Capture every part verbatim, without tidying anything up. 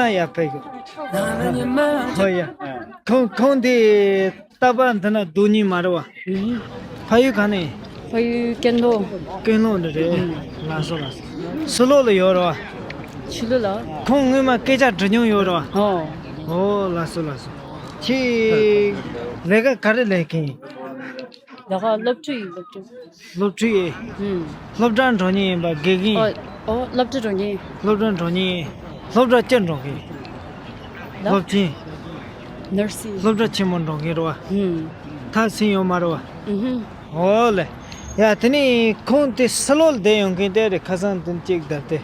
ཡ་ཕེབས་ཤོག་ཧོ་ཡ། ཁོང་ཁོང་དེ་རྟག་པར་འདི་ན་སྡོད་མཁན་མ་རེད་བ། ཨུམ། ཕ་ཡུལ་ག་ནས། ཕ་ཡུལ་ཀན་ལྷོ། ཀན་ལྷོ་འདི་རེད། ཨུམ། ལགས་སོ་ལགས་སོ། ཕྱི་ལོགས་ལ་ཡོད་རེད་བ། ཕྱི་ལོགས་ལ། ཁོང་སྔོན་མ་སྐད་ཆ་འདྲི་མྱོང་ཡོད་རེད་བ། ཨོ། ཨོ་ལགས་སོ་ལགས་སོ། ཁྱེད་ལས་ཀ་ག་རེ་ལས་མཁན་ཡིན། ལས་ཀ་སློབ་ཕྲུག་ཡིན། སློབ་ཕྲུག་སློབ་ཕྲུག་ཡིན། ཨུམ། སློབ་གྲྭར་འགྲོ་མཁན་ཡིན་པ། དགེ་རྒན། ཨོ། ཨོ། སློབ་གྲྭ་འགྲོ་མཁན། སློབ་གྲྭར་འགྲོ་མཁན་ཡིན། སློབ་གྲྭ་ཅི་འགྲོ་མཁན། ལ། སློབ་ཆེན། ནར་སིང་། སློབ་གྲྭ་ཆེན་མོ་འགྲོ་མཁན་རེད་བ། ཨུམ། མཐར་ཕྱིན་ཡོད་མ་རེད་བ། ཨུམ། ཨོ་ལེ། ཡ་དེ་ནས་ཁོང་དེ་ཕྱི་ལོགས་ལ་བསྡད་ཡོང་མཁན་དེ་རེད། ཁ་སང་དེ་གཅིག་བསྡད་དེ།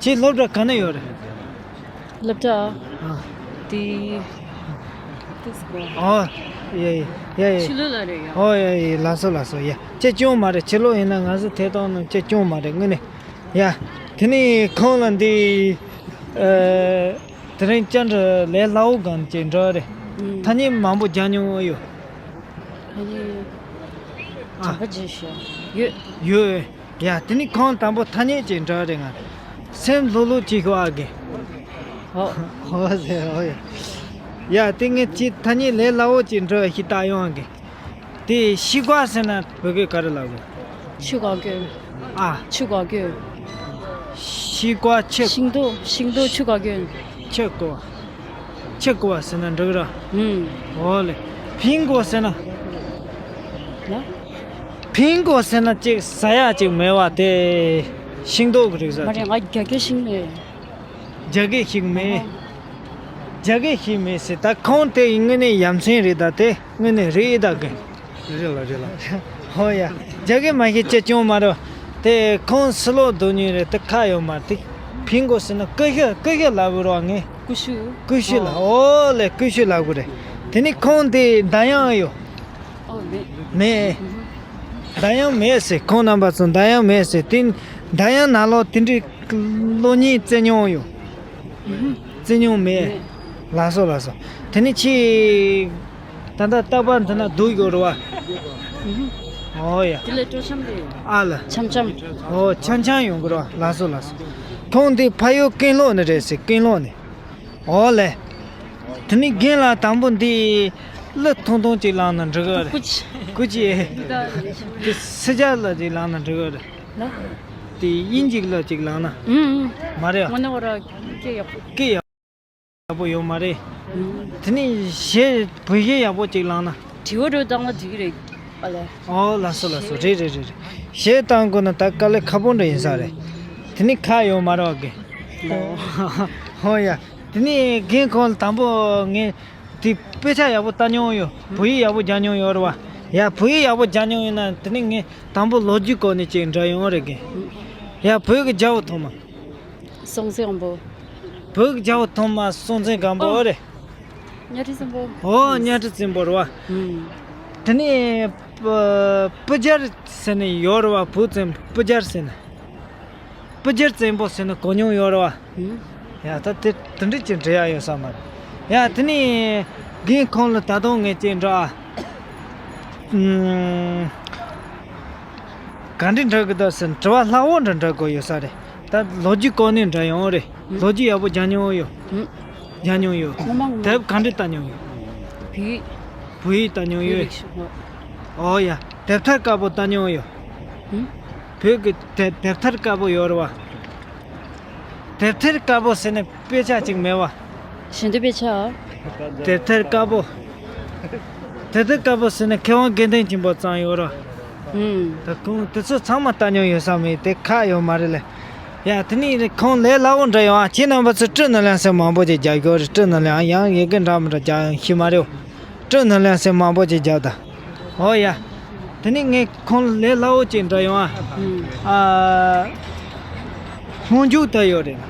ཁྱེད་སློབ་གྲྭ་ག་ན་ཡོད་རེད། སློབ་གྲྭ། ཨ། དེ། དེ་སྐོར། ཨོ། ཡ་ཡ་ཡ་ཡ། ཕྱི་ལོགས་ལ་རེད་ཡ། ཨོ་ཡ་ཡ། ལགས་སོ་ལགས་སོ། ཡ་ཅི་སྐྱོན་མ་རེད། ཕྱི་ལོགས་ཡིན་ན་ང་ཚོ་ཐད་གཏོང་ནང་ཅི་སྐྱོན་མ་རེད། དངོས་གནས། ཡ། དེ་ནས་ཁོང་ལ་འདི། ཨ། དེ་རིང་བཅར་འདྲི་ལས་སླ་བོ་སྒང་ཅིག་འདྲ་རེད། ཨུམ། ཐ་སྙད་མང་པོ་རྒྱག་མྱོང་ཡོད། ཐ་སྙད། ཨ། དྲན་པ་བརྗེད་ཤག་ཡོད། ཡོད། ཡ་དེ་ནི་ཁོང་དང་པོ་ཐ་སྙད་ཅིག་འདྲ་རེད། ང་སེམས་ལྷོད་ལྷོད་ཅིག་ཤོག་ཨ་གི། ཧོ། ཧོ་ཟེར་ཧོ་ཡ། ཡ་དེ་ངས་ཅི་ཐ་སྙད་ལས་སླ་བོ་ཅིག་འདྲ་ཞིག་བཏགས་ཡོང་ཨ་གི། དེ་ཤི་ཀ་ཟེར་ན་བོད་སྐད་ག་རེ་ལབ་དགོས། ཆུ་ག་གྱོན། ཨ། ཆུ་ག་གྱོན། ཤི་ཀ་ཆུ། ཤིང་ཏོག་ཤིང་ཏོག་ཆུ་ག་གྱོན། ཆུ་ཀོ། ཆུ་ཀོ་ཟེར་ན་འགྲིག་ར། ཨུམ། འོ་ལེ། ཕིང་ཀོ་ཟེར་ན། ན། ཕིང་ཀོ་ཟེར་ན་ཅིག་ཟ་ཡག་ཅིག་མེད་བ་དེ། ཤིང་ཏོག་གི་རིགས་ཟ། མ་རེད། ང་རྒྱ་སྐད་ཤེས་མེད། རྒྱ་སྐད་ཤེས་མེད། རྒྱ་སྐད་ཤེས་མེད་ཟེར། ད་ཁོང་དེ་དངོས་གནས་ཡ་མཚན་རེད། ད་དེ་དངོས་གནས་རེད་ད་གི། རེད་ལ་རེད་ལ། ཧོ་ཡ། རྒྱ་སྐད་མ་ཤེས་ཅི་སྐྱོན་མ་རེད། དེ་ཁོང་ཕྱི་ལོགས་སྡོད་མཁན་རེད། དེ་ཁག་ཡོད་མ་རེད། དེ་ཕིང་ཀོ་ཟེར་ན་ཀུ་ཤུ་ཀུ་ཤུ་ལབ་དགོས་རེད་བ། ངས། ཀུ་ཤུ། ཀུ་ཤུ་ལ། ཨོ། ཨོ་ལེ། ཀུ་ཤུ་ལབ་དགོས་རེད། དེ་ནི་ཁོང་དེ་མདའ་ཡང་ཡོད། ཨོ་མེད། མེད། མདའ་ཡང་མེད་ཟེར། ཁོང་རྣམ་པ་ཚོ་མདའ་ཡང་མེད་ཟེར། དེ་མདའ་ཡང་ནང་ལོགས་དེ་འདྲའི་གློག་བརྙན་བཙལ་མྱོང་ཡོད། བཙལ་མྱོང་མེད། མེད། ལགས་སོ་ལགས་སོ། དེ་ནི་ཁྱེད་ད་ལྟ་རྟག་པར་འདི་ན་སྡོད་ཡོད་རེད་བ། ཨོ་ཡ། དེ་ལས་སྤྲོ་འཆམ་རེད། ཨ་ལ། འཆམ་འཆམ། ཨོ་འཆམ་འཆམ་ཡོང་གི་རེད་བ། ལགས་སོ་ལགས་སོ། ཁོང་འདི་ཕ་ཡུལ་ཀན་ལྷོ་ནས་རེད་ཟེར། ཀན་ལྷོ་ནས། ཨོ་ལེ། དེ་ནི་རྒན་ལགས་དང་པོ་འདི་གླུ་ཐུང་ཐུང་ཅིག་བླངས་ན་འགྲིག་གི་རེད། ཀུ་ཅི། ཀུ་ཅི། དེ་སི་ཇ་ལ་ཅིག་བླངས་ན་འགྲིག་གི་རེད། ལ། དེ་དབྱིན་ཇིའི་གླུ་ཅིག་བླངས་ན། ཨུམ་ཨུམ། མ་རེད། ང་ནི་བ་ར་སྐད་ཡག་པོ། སྐད་ཡག་པོ་ཡོད་མ་རེད། ཨུམ། དེ་ནི་གཞས་བོད་གཞས་ཡག་པོ་ཅིག་བླངས་ན། དྲི་བ་རུ་བཏང་ན་འགྲིག་གི་རེད། ཨ་ལས། ཨོ་ལགས་སོ་ལགས་སོ། རེད་རེད་རེད་རེད། གཞས་བཏང་དགོས་ན་ད་དཀའ་ལས་ཁག་པོ་འདྲ་ཡིན་ས་རེད། དེ་ནི་ཁག་ཡོད་མ་རེད་བ་གི། ལོ། ཧོ་ཡ། དེ་ནི་རྒན་ཁོང་ལ་དང་པོ་ངས་དེ་དཔེ་ཆ་ཡག་པོ་ལྟ་མྱོང་ཡོད། བོད་ཡིག་ཡག་པོ་སྦྱང་མྱོང་ཡོད་རེད་བ། ཡ་བོད་ཡིག་ཡག་པོ་སྦྱང་མྱོང་ཡོད་ན་དེ་ནི་ངས་དང་པོ་ལོ་རྒྱུས་སྐོར་ནས་ཅིག་འདྲི་ཡོང་རེད་གི། ཡ་བོད་ཀྱི་རྒྱལ་པོ་ཐོག་མ། སྲོང་བཙན་སྒམ་པོ། བོད་ཀྱི་རྒྱལ་པོ་ཐོག་མ་སྲོང་བཙན་སྒམ་པོ། ཨོ། རེད། གཉའ་ཁྲི་བཙན་པོ། ཨོ་གཉའ་ཁྲི་བཙན་པོ་རེད་བ། ཨུམ། དེ་ནས་སྤུ་སྤུ་རྒྱལ་ཟེར་ནས་ཡོད་རེད་བ། བོད་བཙན་པོ་སྤུ་རྒྱལ་ཟེར་ནས། སྤུ་རྒྱལ་བཙན་པོ་ཟེར་ནས་གོ་མྱོང་ཡོད་རེད་བ། ཨུམ། ཡ་ད་དེ་དེ་འདྲ་ཅིག་འདྲི་ཡག་ཡོད་ས་མ་རེད། ཡ་དེ་ནས་རྒན་ཁོང་ལ་ད་དུང་ངས་ཅིག་འདྲི་ཨ། ཨུམ། ག་འདྲ་འདྲི་གི་འདུག་ཟེར་དྲི་བ་སླ་བོ་འདྲ་འདྲི་དགོས་ཡོད་ས་རེད། ད་ལོ་རྒྱུས་སྐོར་ནས་འདྲི་ཡོང་རེད། ལོ་རྒྱུས་ཡག་པོ་སྦྱང་མྱོང་ཡོད། ཨུམ། སྦྱང་མྱོང་ཡོད། ངོ་མ་ངོ་མ། དེབ་ག་འདྲ་ལྟ་མྱོང་ཡོད། བོད་ཡིག་བོད་ཡིག་ལྟ་མྱོང་ཡོད། བོད་ཡིག་ཤོག་ངོ་། ཨོ་ཡ། དེབ་ཐེར་དཀར་པོ་ལྟ་མྱོང་ཡོད། ཨུམ། བོད་ཀྱི་དེབ་དེབ་ཐེར་དཀར་པོ་ཡོད་རེད་བ། དེབ་ཐེར་དཀར་པོ་ཟེར་ནས་དཔེ་ཆ་ཅིག་མེད་བ། ཞལ་འདོན་དཔེ་ཆ། དེབ་ཐེར་དཀར་པོ། དེབ་ཐེར་དཀར་པོ་ཟེར་ནས་མཁས་དབང་དགེ་འདུན་ཆོས་འཕེལ་བརྩམས་ཡོད་རེད། ཨུམ། ད་ཁོང་དེ་ཚོ་ཚང་མ་ལྟ་མྱོང་ཡོད་ས་མེད། དེ་ཁག་ཡོད་མ་རེད་ལེ། ཡ་དེ་ནས་ཁོང་ལས་སླ་བོ་འདྲ་ཡོང་ཨ། ཁྱེད་རྣམ་པ་ཚོ་སྤྲིན་ནང་ལངས་ཟེར་མང་པོ་ཅིག་རྒྱག་རྒྱུ་རེད། སྤྲིན་ནང་ལངས་ཡང་ཡི་གེ་འདྲ་མི་འདྲ་རྒྱག་ཡང་ཤེས་མ་རེད། སྤྲིན་ནང་ལངས་ཟེར་མང་པོ་ཅིག་རྒྱག་ད། ཨོ་ཡ། དེ་ནས་ངས་ཁོང་ལས་སླ་བོ་ཅིག་འདྲ་ཡོང་ཨ། ཨ། སྔོན་འཇུག་ད་ཡོད་རེད།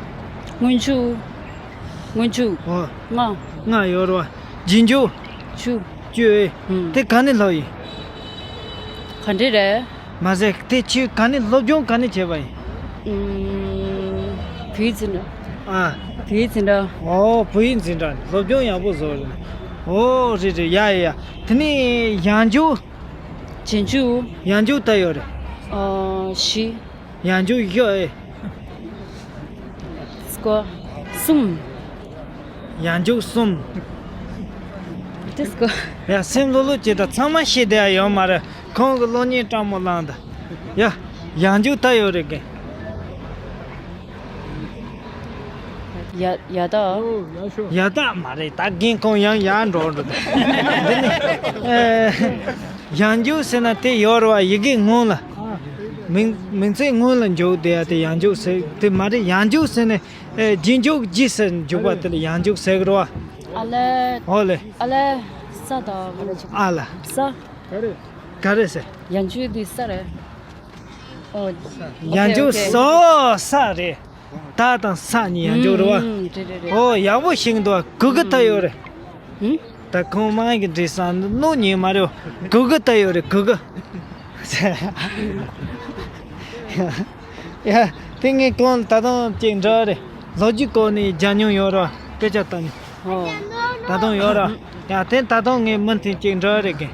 སྔོན་འཇུག་སྔོན་འཇུག་ཨོ། ལྔ། ལྔ་ཡོད་རེད་བ། རྗེས་འཇུག་བཅུ། བཅུ། ཨུམ། དེ་ག་ནས་ལྷག་ཡིན། ག་འདྲ་རེད། མ་ཟད་དེ་ཁྱོད་ག་ནས་སློབ་སྦྱོང་ག་ནས་བྱས་པ་ཡིན། ཨུམ། བོད་ཡིག་འཛིན་གྲྭ། ཨ། བོད་ཡིག་འཛིན་གྲྭ། ཨོ་བོད་ཡིག་འཛིན་གྲྭ་ནས་སློབ་སྦྱོང་ཡག་པོ་བཟོ་རེད། ཨོ་རེད་རེད། ཡ་ཡ་ཡ། དེ་ནས་ཡང་འཇུག་རྗེས་འཇུག་ཡང་འཇུག་ད་ཡོད་རེད། ཨ། བཞི། ཡང་འཇུག་བཞི་ཨེ། སྐོར། གསུམ། ཡང་འཇུག་གསུམ། དེ་སྐོར། ཡ་སེམས་ལྷོད་ལྷོད་བྱེད་དང་། ཚང་མ་ཤེས་བསྡད་ཡ་ཡོད་མ་རེད། ཁོང་གི་གློག་བརྙན་སྤྲང་མོ་བླངས་དང་། ཡ། ཡང་འཇུག་ད་ཡོད་རེད་གི། ཡ་ཡ་ད། ཡ་ད་མ་རེད། ད་རྒན་ཁོང་ཡང་ཡར་འགྲོ་འགྲོ་དང་། འདི་ནི། ཨེ། ཡང་འཇུག་ཟེར་ན་དེ་ཡོད་རེད་བ། ཡི་གེ་སྔོན་ལ། མིང་མིང་ཚིག་སྔོན་ལ་འཇུག་བསྡད་ཡ་དེ་ཡང་འཇུག་ཟེར་དེ་མ་རེད། ཡང་འཇུག་ཟེར་ནས། ཨེ། རྗེས་འཇུག་རྗེས་ཟེར་འཇུག་པ་དེ་ལ་ཡང་འཇུག་ཟེར་གི་རེད་བ། ཨ་ལས། ཨོ་ལེ། ཨ་ལས། ས་དང་ག་རེ་བྱེད། ཨ་ལ། ས། ག་རེ་ཟེར། ཡང་འཇུག་འདི་ས་རེད། ཨོ། ཡང་འཇུག་ས། ས་རེད། ད་དང་ས་གཉིས་ཡང་འཇུག་རེད་བ། ཨུམ། རེད་རེད་རེད། ཨོ། ཡག་པོ་ཤེས་འདུག་བ། གུ་གུ་ད་ཡོད་རེད། ཨུམ། ད་ཁོང་མང་གི་འདྲི་སང་ནོ་ཉིན་མ་རེད། གུ་གུ་ད་ཡོད་རེད། གུ་གུ། ཡ། དེ་ངས་ཁོང་ད་དུང་ཅིག་འདྲི་རེད། ལོ་རྒྱུས་སྐོར་ནས་སྦྱང་མྱོང་ཡོད་རེད་བ། སྐད་ཆ་བཏང་ནས། ཨོ། ད་དུང་ཡོད་རེད། ཡ། དེ་ད་དུང་ངས་མུ་མཐུད་ཅིག་འདྲི་རེད་གི།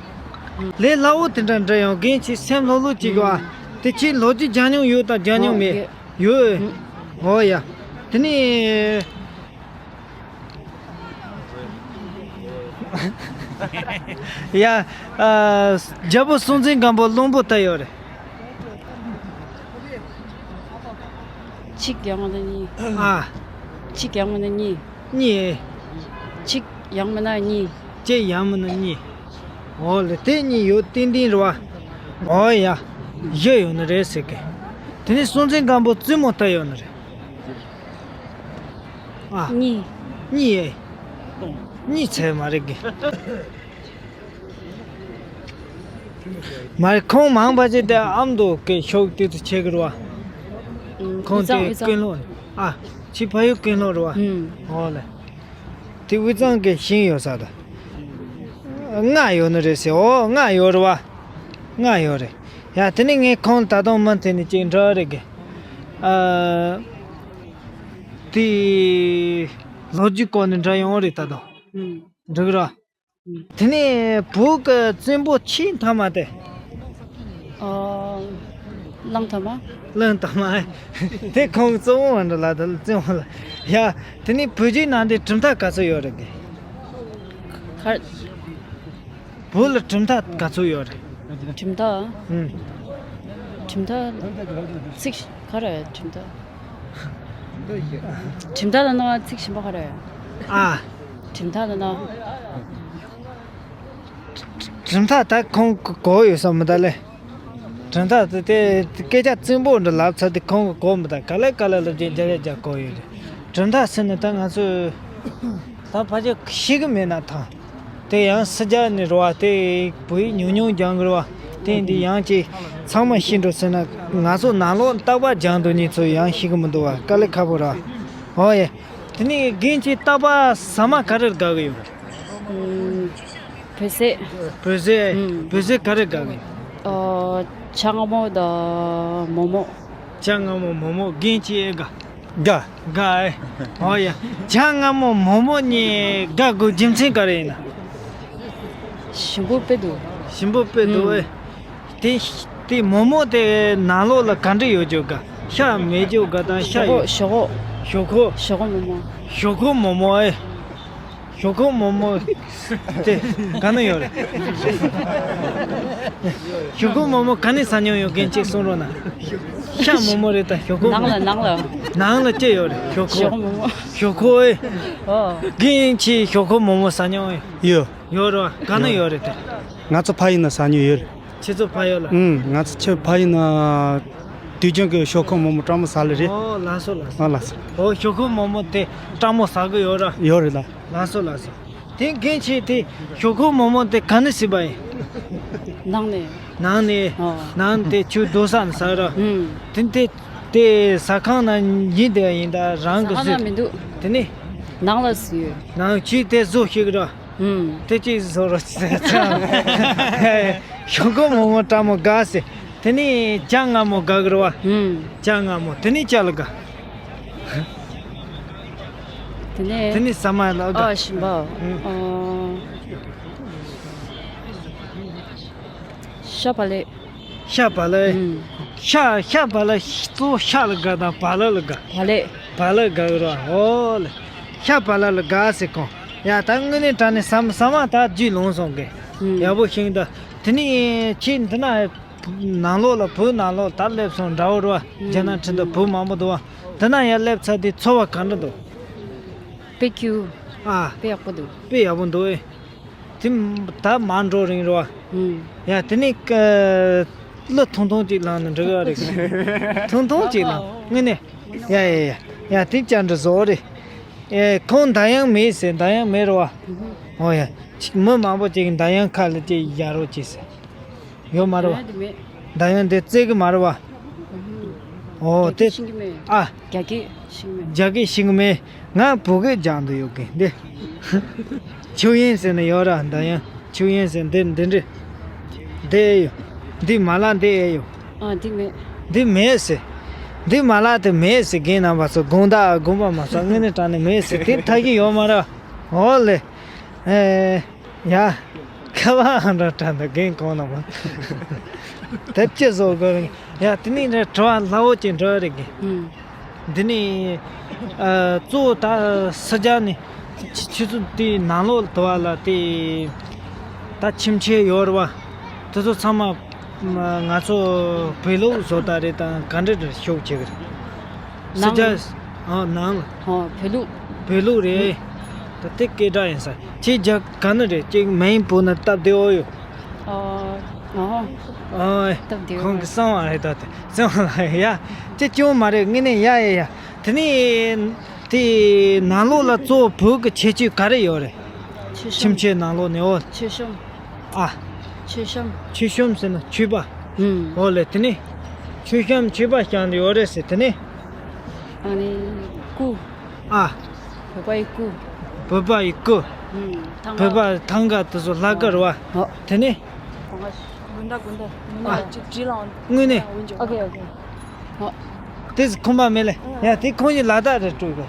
ལས་སླ་བོ་དེ་འདྲ་འདྲི་ཡོང་། རྒན་ཁྱེད་སེམས་ལྷོད་ལྷོད་བྱེད་དགོས་ཨ། དེ་ཁྱེད་ལོ་རྒྱུས་སྦྱང་མྱོང་ཡོད་དང་སྦྱང་མྱོང་མེད། ཡོད། ཨོ་ཡ། དེ་ནས། ཡ། ཨ། རྒྱལ་པོ་སྲོང་བཙན་སྒམ་པོ་བློན་པོ་ད་ཡོད་རེད། གཅིག་ཡང་མིན་ན་གཉིས། ཨ། གཅིག་ཡང་མིན་ན་གཉིས། གཉིས། གཅིག་ཡང་མིན་ན་གཉིས། གཅིག་ཡང་མིན་ན་གཉིས། ཨོ་ལེ། དེ་གཉིས་ཡོད། ཏན་ཏན་རེད་བ། ཨོ་ཡ། བཞི་ཡོད་ནི་རེད་ཟེར་གི། དེ་ནས་སྲོང་བཙན་སྒམ་པོ་བཙུན་མོ་ད་ཡོད་ནི་རེད། ཨ། གཉིས། གཉིས་ཨེ། གཉིས་ཚད་མ་རེད་གི། མ་རེད། ཁོང་མང་པ་ཅིག་དེ་ཨ་མདོ་གི་ཤོག་དེ་ཚོ་ཆེ་གི་རེད་བ། ཨུམ། ཁོང་དེ་དབུས་གཙང་། དབུས་གཙང་། ཀུན་སློང་། ཨ། ཁྱི་ཕ་ཡུལ་ཀུན་སློང་རེད་བ། ཨུམ། ཨོ་ལེ། དེ་དབུས་གཙང་གི་ཤིང་ཡོད་ས་དང་། ལྔ་ཡོད་ནི་རེད་ཟེར། ཨོ། ལྔ་ཡོད་རེད་བ། ལྔ་ཡོད་རེད། ཡ། དེ་ནས་ངས་ཁོང་ད་དུང་མུ་མཐུད་ནས་ཅིག་འདྲི་རེད་གི། ཨ། དེ་ལོ་རྒྱུས་སྐོར་ནས་འདྲི་ཡོང་རེད་ད་དུང་། ཨུམ། འགྲིག་ར། དེ་ནས་བོད་ཀྱི་བཙན་པོ་ཆེས་མཐའ་མ་དེ། ཨོ། གླང་དར་མ། གླང་དར་མ། དེ་ཁོང་གཙོ་བོ་མ་འགྲོ་ལ་དེ་བཙན་པོ་ལ། ཡ། དེ་ནས་བོད་བརྒྱུད་ནང་བསྟན་གྲུབ་མཐའ་ག་ཚོད་ཡོད་རེད་གི། གར། བོད་ལ་གྲུབ་མཐའ་ག་ཚོད་ཡོད་རེད། གྲུབ་མཐའ། ཨུམ། གྲུབ་མཐའ་ཚིག་ག་རེ་གྲུབ་མཐའ། གྲུབ་མཐའ་ལ་ན་ཚིག་གཞན་པ་ག་རེ། ཨ། གྲུབ་མཐའ་ལ་ན། གྲུབ་མཐའ་ད་ཁོང་གི་གོ་ཡོད་ས་མི་ད་ལེ། གྲུབ་མཐའ་དེ་དེ་སྐད་ཆ་བཙན་པོ་འདྲ་ལབ་ཚར་དུས་ཁོང་གི་གོ་མི་ད། ག་ལེ་ག་ལེ་ལབ་རྒྱུ་རྒྱ་རེ་རྒྱ་གོ་ཡོད་རེད། གྲུབ་མཐའ་ཟེར་ནས་ད་ང་ཚོས་ད་ཕལ་ཆེར་ཤེས་གི་མེད་ན་ཐང་། དེ་ཡང་སི་རྒྱ་ནས་རེད་བ། དེ་བོད་ཡིག་ཉུང་ཉུང་སྦྱང་གི་རེད་བ། དེ་འདི་ཡང་ཅིག་ཚང་མ་ཤེས་འགྲོ་ཟེར་ན། ང་ཚོ་ནང་ལོགས་རྟག་པར་སྦྱང་འདུག་མཁན་ཚོ་ཡང་ཤེས་གི་མི་འདུག་བ། དཀའ་ལས་ཁག་པོ་རེད། ཨོ་ཡེ། དེ་ནས་རྒན་ཁྱེད་རྟག་པར་ཟ་མ་ག་རེར་དགའ་གི་ཡོད། ཨུམ། བོད་ཟས། བོད་ཟས། ཨུམ། བོད་ཟས་ག་རེར་དགའ་གི་ཡོད། ཨོ། ཇ་མངར་མོ་དང་མོག་མོག་ཇ་མངར་མོ་མོག་མོག་རྒན་ཁྱེད་ཨེ་དགའ། དགའ། དགའ་ཨེ། ཨོ་ཡ། ཇ་མངར་མོ་མོག་མོག་གཉིས་དགའ་དགོས་རྒྱུ་མཚན་ག་རེ་ཡིན་ན། ཞིམ་པོ་དཔེ་འདུག་ཞིམ་པོ་དཔེ་འདུག་ཨེ། ཨུམ། དེ་དེ་མོག་མོག་དེ་ནང་ལོགས་ལ་ག་འདྲ་ཡོད་རྒྱུ་དགའ། ཤ་མེད་རྒྱུ་དགའ་དང་ཤ་ཡོད། ཞོག་ཁོག་ཞོག་ཁོག་ཞོག་ཁོག་མོག་མོག་ཞོག་ཁོག་མོག་མོག་ཨེ། ཞོག་ཁོག་མོག་མོག་དེ་ག་ན་ཡོད་རེད། ཞོག་ཁོག་མོག་མོག་ག་ནས་ཟ་མྱོང་ཡོད། རྒན་གཅིག་གསུང་རོགས་གནང་། ཤ་མོག་མོག་རེད་ད། ཞོག་ཁོག་ནང་ལ་ནང་ལ། ནང་ལ་ཅི་ཡོད་རེད། ཞོག་ཁོག་ཞོག་ཁོག་མོག་མོག་ཞོག་ཁོག་ཨེ། ཨོ། རྒན་ཡིན་ཆེ་ཞོག་ཁོག་མོག་མོག་ཟ་མྱོང་ཡོད། ཡོད་རེད་བ། ག་ན་ཡོད་རེད་དེ། ང་ཚོ་ཕ་ཡུལ་ན་ཟ་མྱོང་ཡོད་རེད། ཁྱེད་ཚོ་ཕ་ཡུལ་ལ། ཨུམ། ང་ཚོ་ཁྱེད་ཕ་ཡུལ་ན་དུས་རྒྱུན་གྱི་ཞོག་ཁོག་མོག་མོག་སྤྲང་མོ་ཟ་ལེ་རེད། ཨོ་ལགས་སོ་ལགས་སོ། ཨོ་ལགས་སོ། ཨོ་ཞོག་ཁོག་མོག་མོག་དེ་སྤྲང་མོ་ཟ་གི་ཡོད་ར། ཡོད་རེད་ལ། ལགས་སོ་ལགས་སོ། དེ་རྒན་ཁྱེད་དེ་ཞོག་ཁོག་མོག་མོག་དེ་ག་ནས་བཟོས་པ་ཡིན། ནང་ནས། ནང་ནས། ཨོ། ནང་དེ་ཆུ་རྡོ་ས་ནས་ཟ་ར། ཨུམ། དེ་དེ་དེ་ཟ་ཁང་ན་ཡིན་དེ་ཡིན་ད་རང་གི་ཟ་ཁང་ན་བཟོས། མི་འདུག་དེ་ནས། ནང་ལ་བཟོས་ཡོད། ནང་ཆུ་དེ་བཟོ་ཤེས་གི་ར། ཨུམ། དེ་གཅིག་བཟོ་རོགས་བྱེད། ཞོག་ཁོག་མོག་མོག་སྤྲང་མོ་དགའ་ཟེར། དེ་ནས་ཇ་མངར་མོ་དགའ་གི་རེད་བ། ཨུམ། ཇ་མངར་མོ་དེ་ནས་ཇ་ལ་དགའ། དེ་ནས། དེ་ནས་ཟ་མ་ལ་དགའ། ཨ་ཞིམ་པ། ཨུམ། ཨོ། ཤ་བག་ལེབ། ཤ་བག་ལེབ། ཨུམ། ཤ་ཤ་བག་ལེབ་གཙོ་བོ་ཤ་ལ་དགའ་དང་བག་ལེབ་ལ་དགའ། བག་ལེབ། བག་ལེབ་དགའ་གི་རེད་བ། ཨོ་ལེ། ཤ་བ་ལ་ལ་དགའ་ཟེར་ཁོང་། ཡ་ད་དངོས་གནས་དྲང་གནས་ཟ་མ་ཟ་མ་ད་རྒྱུས་ལོན་སོང་གི། ཨུམ། ཡག་པོ་ཤིང་ད། དེ་ནས་ཁྱེད་འདི་ན་ནང་ལོགས་ལ་བོད་ནང་ལོགས་ད་སླེབས་སོང་འདྲ་བོ་རེད་བ། ཨུམ། རྒྱ་ནག་ཁྲིན་ཏུ་བོད་མང་པོ་འདུག་བ། འདི་ན་ཡར་སླེབས་ཚར་དུས་ཚོར་བ་ག་འདྲ་འདུག། དཔེ་སྐྱིད། ཨ། དཔེ་ཡག་པོ་འདུག། དཔེ་ཡག་པོ་འདུག་ཨེ། དེ་ད་མར་འགྲོ་རིང་རེད་བ། ཨུམ། ཡ་དེ་ནས་ཀ་གླུ་ཐུང་ཐུང་ཅིག་བླངས་ནས་འགྲོ་གི་རེད། ཐུང་ཐུང་ཅིག་བླངས་དངོས་གནས། ཡ་ཡ་ཡ་ཡ་དེ་བཅར་འདྲི་བཟོ་རེད། ཨེ་ཁོང་འདར་དབྱངས་མེད་ཟེར། འདར་དབྱངས་མེད་རེད་བ། ཨོ་ཡ། ཅིག་མི་མང་པོ་ཅིག་གིས་འདར་དབྱངས་ཁ་ལ་ཅིག་ཡ་རོགས་ཅིག་ཟེར། ཡོད་མ་རེད་བ། འདར་དབྱངས་དེ་མེད། འདར་དབྱངས་དེ་བཙལ་གི་མ་རེད་བ། ཨོ་རྒྱ་སྐད་དེ། ཤེས་ཀྱི་མེད། ཨ། རྒྱ་སྐད་ཤེས་ཀྱི་མེད། རྒྱ་སྐད་ཤེས་ཀྱི་མེད། ང་བོད་སྐད་སྦྱང་དུ་ཡོད་གི་འདི། ཆུ་ཡན་ཟེར་ནས་ཡོད་ར། འདར་དབྱངས་ཆུ་ཡན་ཟེར་འདི་འདི་འདྲི། འདི་ཨེ་ཡོད། འདི་མ་ལག་འདི་ཨེ་ཡོད། ཨ་འདི་མེད། འདི་མེད་ཟེར། འདི་མ་ལག་དེ་མེད་ཟེར། རྒན་རྣམ་པ་ཚོ་དགོངས་དག་དགོངས་པ་མ་ཚོམ། དངོས་གནས་དྲང་གནས་མེད་ཟེར། དེ་ཐག་གི་ཡོད་མ་རེད། འོ་ལེ། ཨེ། ཡ། ཁ་བ་ཨ་འདྲ་དྲན་འདུག། རྒན་གོང་ན་མ། དེབ་ཅི་བཟོ་དགོས་རེད། ཡ་དེ་ནས་རེད་དྲི་བ་སླ་བོ་ཅིག་འདྲི་བ་རེད་གི། ཨུམ། འདི་ནས་ཨ་གཙོ་བོ་ད་ཕྱི་རྒྱལ་ནས་ཆུ་ཆུ་ཚོད་དེའི་ནང་ལོགས་དུ་བ་ལ་དེ་ད་ཁྱིམ་ཆས་ཡོད་རེད་བ། དེ་ཚོ་ཚང་མ་ང་ཚོ་བོད་ལུགས་བཟོ་ལྟ་རེད། ད་ག་འདྲ་འདྲ་ཤོག་བྱེད་གི་རེད། ཕྱི་ནང་རྒྱལ། ཨ་ནང་ལ། ཨོ་བོད་ལུགས། བོད་ལུགས་རེད། ད་དེ་སྐད་གྲགས་ཡིན་ས། ཁྱེད་རྒྱ་ག་ནས་རེད། ཅིག་མེན་པོ་ན་སྟབས་བདེ་བོ་ཡོད། ཨོ། ཨོ། ཨོ། སྟབས་བདེ་བོ། ཁོང་གི་གསང་བ་རེད། ད་དེ་གསང་བ་ལ་ཡ། ཅི་ཅུང་མ་རེད། དངོས་གནས་ཡ་ཡ་ཡ། དེ་ནས་དེ་ནང་ལོགས་ལ་གཙོ་བོ་བོད་ཀྱི་ཁྱད་ཆོས་ག་རེ་ཡོད་རེད། མཆོད་ཁྱིམ་གཤོམ། ཆས་ནང་ལོགས་ནས། ཨོ། མཆོད་གཤོམ། ཨ། མཆོད་གཤོམ། མཆོད་གཤོམ་ཟེར་ན་མཆོད་པ། ཨུམ། ཨོ་ལེ། དེ་ནས་མཆོད་གཤོམ་མཆོད་པ་བཤམས་ཏེ་ཡོད་རེད་ཟེར། དེ་ནས། ཨ་ནི་སྐུ། ཨ། བོད་པ་ཡི་སྐུ། བོད་པ་ཡི་སྐུ། ཨུམ། ཐང་། བོད་པ་ཐང་ག་དེ་ཚོ་ལྷ་སྐུ་རེད་བ། ཨོ། དེ་ནས། དགོན་བདག་དགོན་བདག་དངོས་གནས་ཅིག་བྲིས་ལ། དངོས་གནས། ཨོ་ཁེ་ཨོ་ཁེ། ཨོ། དེ་ཁོམ་པ་མེད་ལེ། ཡ་དེ་ཁོང་གི་ལ་དྭགས་རེད་སྤྲོད་གི།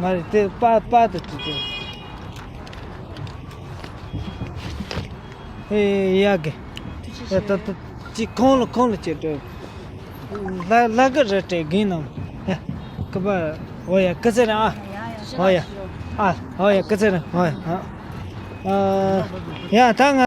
མ་རེད། དེ་པ་པ་དེ་སྤྲོད་གི། ཨེ་ཡ་གི། ཡ་ད་ད་ཅི་ཁོང་ལ་ཁོང་ལ་ཅི་སྤྲོད། ལ་ལ་གི་རེད་སྤྲད་གིན་ནམ། ཡ་ཀི་པ། ཨོ་ཡ་ཀི་ཚེ་རིང་ཨ། ཨོ་ཡ། ཨ་ཨོ་ཡ་ཀི་ཚེ་རིང་། ཨོ་ཡ་ཨ། ཡ་ད་ང་